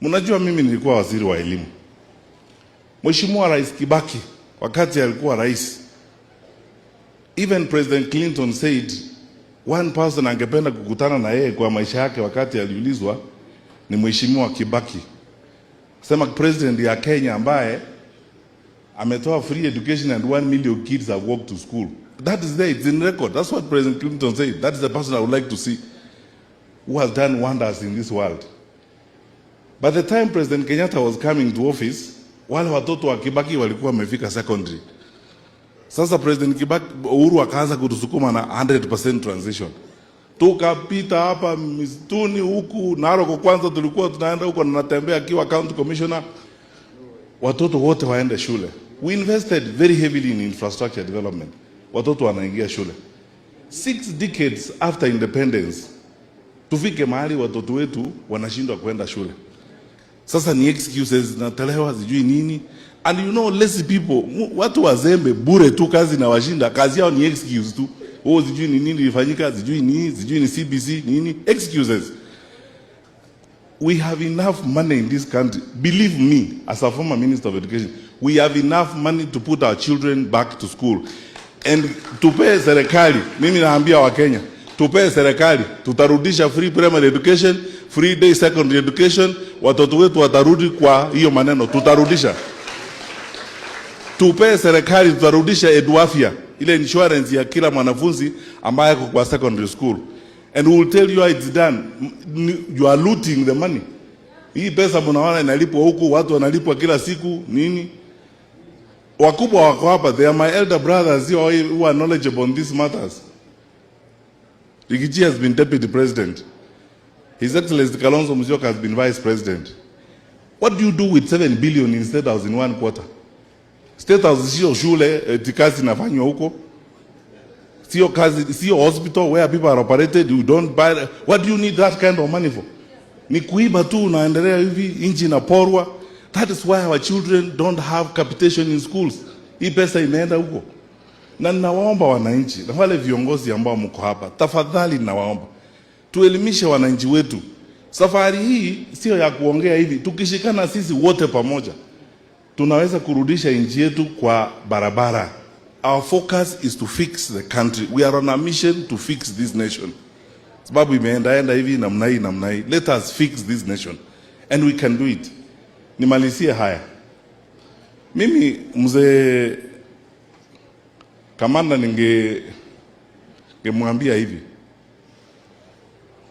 Mnajua mimi nilikuwa waziri wa elimu. Mheshimiwa Rais Kibaki wakati alikuwa rais, even President Clinton said one person angependa kukutana na yeye kwa maisha yake wakati aliulizwa ni Mheshimiwa Kibaki. Sema president ya Kenya ambaye ametoa free education and 1 million kids have walked to school. That is there, it's in record. That's what President Clinton said. That is the person I would like to see who has done wonders in this world. By the time President Kenyatta was coming to office, wale watoto wa Kibaki walikuwa wamefika secondary. Sasa President Kibaki, Uhuru akaanza kutusukuma na 100% transition. Tukapita hapa misituni huku Narok, kwanza tulikuwa tunaenda huko na natembea akiwa county commissioner, watoto wote waende shule. We invested very heavily in infrastructure development. Watoto wanaingia shule. 6 decades after independence, tufike mahali watoto wetu wanashindwa kwenda shule. Sasa ni excuses zinatolewa sijui nini. And you know lazy people, watu wazembe bure tu, kazi na washinda, kazi yao ni excuse tu. Oh, sijui ni nini ilifanyika, sijui nini, sijui ni CBC nini, excuses. We have enough money in this country. Believe me, as a former minister of education, we have enough money to put our children back to school. And tupee serikali, mimi naambia Wakenya, tupee serikali, tutarudisha free primary education, free day secondary education, watoto wetu watarudi kwa hiyo maneno, tutarudisha. Tupee serikali, tutarudisha Eduafya, ile insurance ya kila mwanafunzi ambaye ako kwa secondary school. And we will tell you how it's done. You are looting the money. Hii pesa mnaona inalipwa huku, watu wanalipwa kila siku nini? Wakubwa wako hapa, they are my elder brothers who are knowledgeable on these matters. Riggy G has been deputy president. His Excellency Kalonzo Musyoka has been vice president. What do you do with 7 billion in State House in one quarter? State House sio shule, eti kazi inafanywa huko. Sio kazi, sio hospital where people are operated, you don't buy. What do you need that kind of money for? Ni kuiba tu, unaendelea hivi, nchi inaporwa. That is why our children don't have capitation in schools. Hii pesa imeenda huko. Na ninawaomba wananchi na wale viongozi ambao mko hapa, tafadhali ninawaomba tuelimishe wananchi wetu. Safari hii sio ya kuongea hivi, tukishikana sisi wote pamoja tunaweza kurudisha nchi yetu kwa barabara. Our focus is to fix the country. We are on a mission to fix this nation. Sababu imeendaenda hivi namna hii namna hii. Let us fix this nation and we can do it. Nimalizie haya. Mimi, mzee Kamanda, ningemwambia hivi,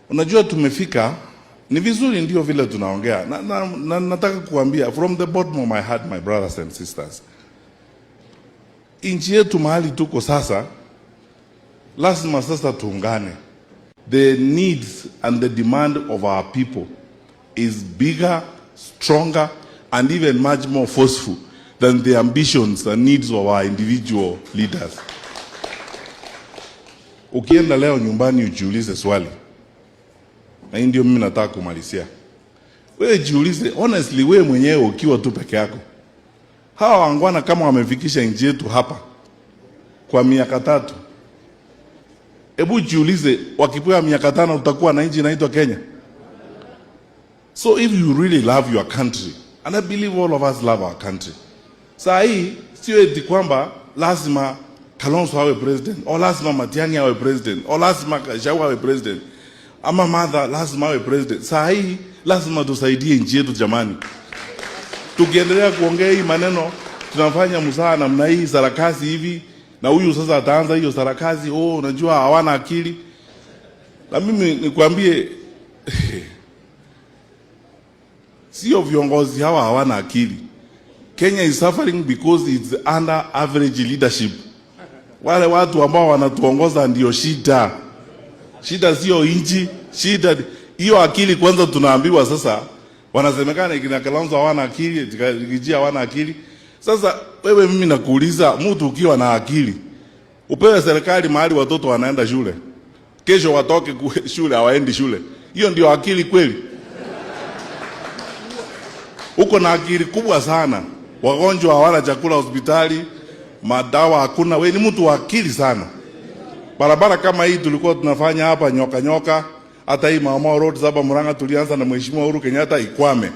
unajua tumefika, ni vizuri ndio vile tunaongea na nataka kuambia from the bottom of my heart, my brothers and sisters, nchi yetu mahali tuko sasa, lazima sasa tuungane. The needs and the demand of our people is bigger, stronger and even much more forceful than the ambitions and needs of our individual leaders. Ukienda leo nyumbani ujiulize swali, na hii ndio mimi nataka kumalizia. Wewe jiulize honestly, wewe mwenyewe ukiwa tu peke yako, hawa waungwana kama wamefikisha nchi yetu hapa kwa miaka 3, hebu jiulize, wakipewa miaka 5 tutakuwa na nchi inaitwa Kenya? So if you really love your country, and I believe all of us love our country, saa hii sio eti kwamba lazima Kalonzo awe president or lazima Matiang'i awe president or lazima Gachagua awe president ama Martha lazima awe president. Saa hii lazima tusaidie nchi yetu jamani. Tukiendelea kuongea hii maneno tunafanya mzaha namna hii, sarakasi hivi, na huyu sasa ataanza hiyo sarakasi, oh, unajua hawana akili. Na mimi nikwambie, sio viongozi hawa hawana akili. Kenya is suffering because it's under average leadership. Wale watu ambao wanatuongoza ndio shida. Shida sio nchi, shida hiyo akili kwanza. Tunaambiwa sasa, wanasemekana kina Kalonzo hawana akili, Riggy G hawana akili. Sasa wewe, mimi nakuuliza, mtu ukiwa na akili upewe serikali mahali watoto wanaenda shule, kesho watoke shule hawaendi shule, hiyo ndio akili kweli? Uko na akili kubwa sana, wagonjwa hawana chakula hospitali, madawa hakuna. We ni mtu wa akili sana. Barabara kama hii tulikuwa tunafanya hapa nyoka nyoka, hata hii Mau Mau Road saba Murang'a tulianza na Mheshimiwa Uhuru Kenyatta ikwame.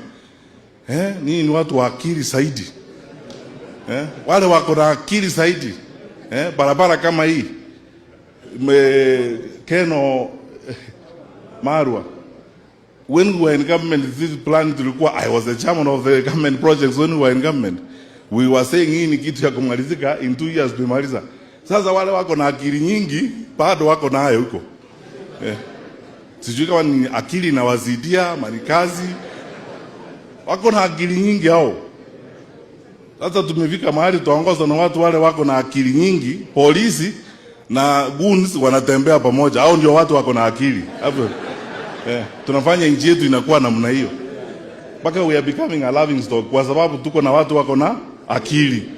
Eh, ninyi ni watu wa akili zaidi. Eh, wale wako na akili zaidi. Eh, barabara kama hii Kenol Marua, when we were in government, this plan tulikuwa, I was the chairman of the government projects when we were in government. We were saying hii ni kitu ya kumalizika in 2 years tumemaliza. Sasa wale wako na akili nyingi bado wako nayo huko. Eh. Sijui kama ni akili inawazidia ama ni kazi. Wako na akili nyingi hao. Sasa tumefika mahali tuongozwa na watu wale wako na akili nyingi, polisi na goons wanatembea pamoja. Hao ndio watu wako na akili. Hapo. Eh, tunafanya nchi yetu inakuwa namna hiyo. Mpaka we are becoming a laughing stock kwa sababu tuko na watu wako na akili.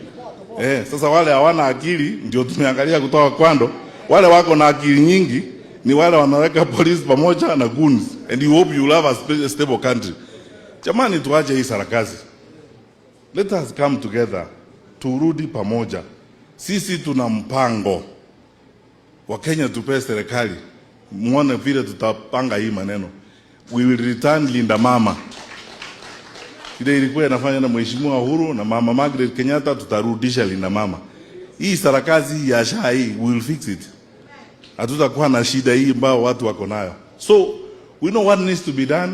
Eh, sasa wale hawana akili ndio tumeangalia kutoka kando. Wale wako na akili nyingi ni wale wanaweka polisi pamoja na goons, and you hope you will have a stable country. Jamani, tuache hii sarakasi. Let us come together. Turudi pamoja. Sisi tuna mpango. Wakenya, tupee serikali. Muone vile tutapanga hii maneno. We will return Linda Mama. Ile ilikuwa inafanya na Mheshimiwa Uhuru na Mama Margaret Kenyatta, tutarudisha Linda Mama. Hii sarakasi ya SHA hii, we will fix it. Hatutakuwa na shida hii ambayo watu wako nayo. So we know what needs to be done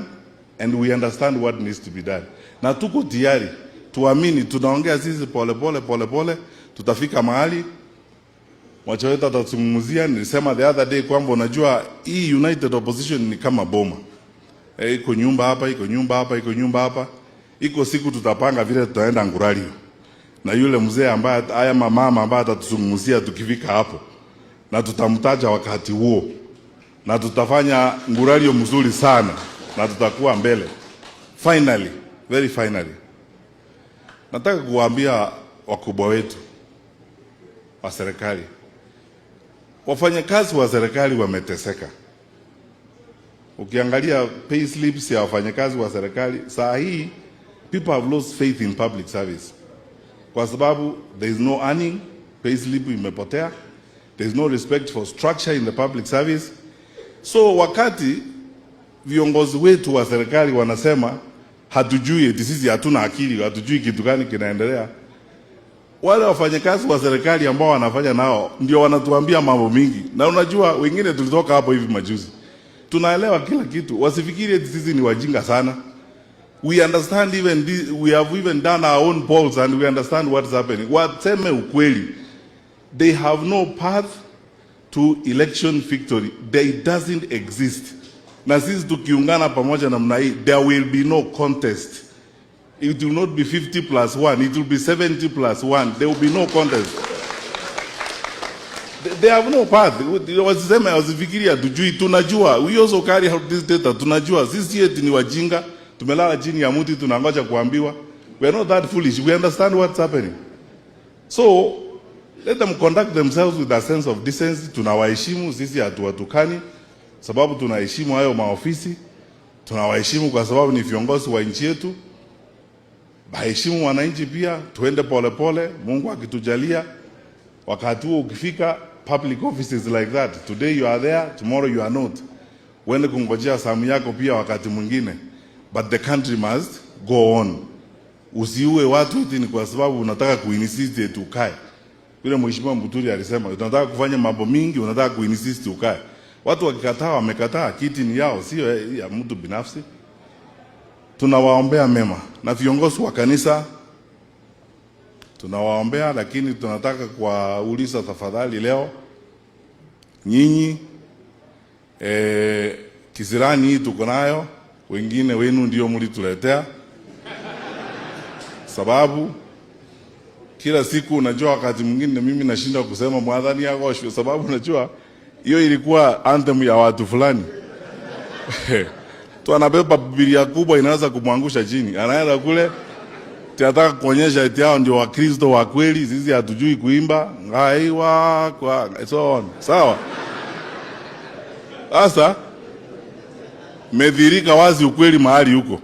and we understand what needs to be done. Na tuko tayari, tuamini, tunaongea sisi pole pole pole pole, tutafika mahali mwacha wetu atazungumzia. Nilisema the other day kwamba unajua hii united opposition ni kama boma. E, iko nyumba hapa, iko nyumba hapa, iko nyumba hapa. Iko siku tutapanga vile tutaenda Nguralio na yule mzee ambaye haya mama ambaye atatuzungumzia tukifika hapo, na tutamtaja wakati huo, na tutafanya Nguralio mzuri sana na tutakuwa mbele. Finally, very finally, nataka kuwaambia wakubwa wetu wa serikali, wafanyakazi wa serikali wameteseka. Ukiangalia pay slips ya wafanyakazi wa serikali saa hii, people have lost faith in public service kwa sababu there is no earning, pay slip imepotea, there is no respect for structure in the public service. So wakati viongozi wetu wa serikali wanasema hatujui, eti sisi hatuna akili, hatujui kitu gani kinaendelea, wale wafanyakazi wa serikali ambao wanafanya nao ndio wanatuambia mambo mingi, na unajua wengine tulitoka hapo hivi majuzi, tunaelewa kila kitu. Wasifikiri eti sisi ni wajinga sana. We understand even this, we have even done our own polls and we understand what's happening. Waseme ukweli, they have no path to election victory. They doesn't exist. Na sisi tukiungana pamoja namna hii, there will be no contest. It will not be 50 plus 1, it will be 70 plus 1. There will be no contest. They have no path. Wasiseme, wasifikiri hatujui, tunajua. We also carry out this data, tunajua. Sisi eti ni wajinga, tumelala chini ya mti tunangoja kuambiwa. We are not that foolish. We understand what's happening. So let them conduct themselves with a sense of decency. Tunawaheshimu sisi, hatuwatukani sababu tunaheshimu hayo maofisi, tunawaheshimu kwa sababu ni viongozi wa nchi yetu. Baheshimu wananchi pia, tuende polepole. Mungu akitujalia, wakati huo ukifika, public offices like that, today you are there, tomorrow you are not. Uende kungojea zamu yako pia wakati mwingine, but the country must go on. Usiue watu eti ni kwa sababu unataka kuinsist eti ukae. Vile Mheshimiwa Muturi alisema, unataka kufanya mambo mingi, unataka kuinsist ukae. Watu wakikataa, wamekataa, kiti ni yao, sio ya mtu binafsi. Tunawaombea mema na viongozi wa kanisa tunawaombea, lakini tunataka kuwauliza tafadhali, leo nyinyi kisirani hii tuko nayo, wengine wenu ndio mlituletea, sababu kila siku unajua, wakati mwingine mimi nashinda kusema Mwathani agoocwo, sababu unajua hiyo ilikuwa anthem ya watu fulani tu anabeba Biblia kubwa inaweza kumwangusha chini, anaenda kule tunataka kuonyesha eti hao ndio Wakristo wa kweli, sisi hatujui kuimba ngaiwa kwa so on. Sawa. Sasa medhirika wazi ukweli mahali huko.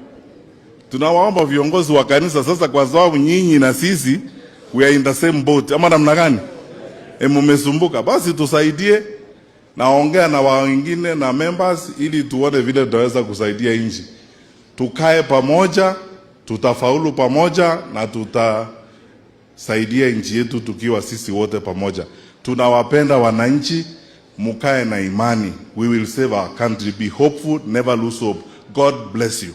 Tunawaomba viongozi wa kanisa sasa, kwa sababu nyinyi na sisi we are in the same boat, ama namna gani? E, mumesumbuka, basi tusaidie. Naongea na wengine na members ili tuone vile tutaweza kusaidia nchi. Tukae pamoja. Tutafaulu pamoja na tutasaidia nchi yetu tukiwa sisi wote pamoja. Tunawapenda wananchi, mukae na imani. We will save our country. Be hopeful, never lose hope. God bless you.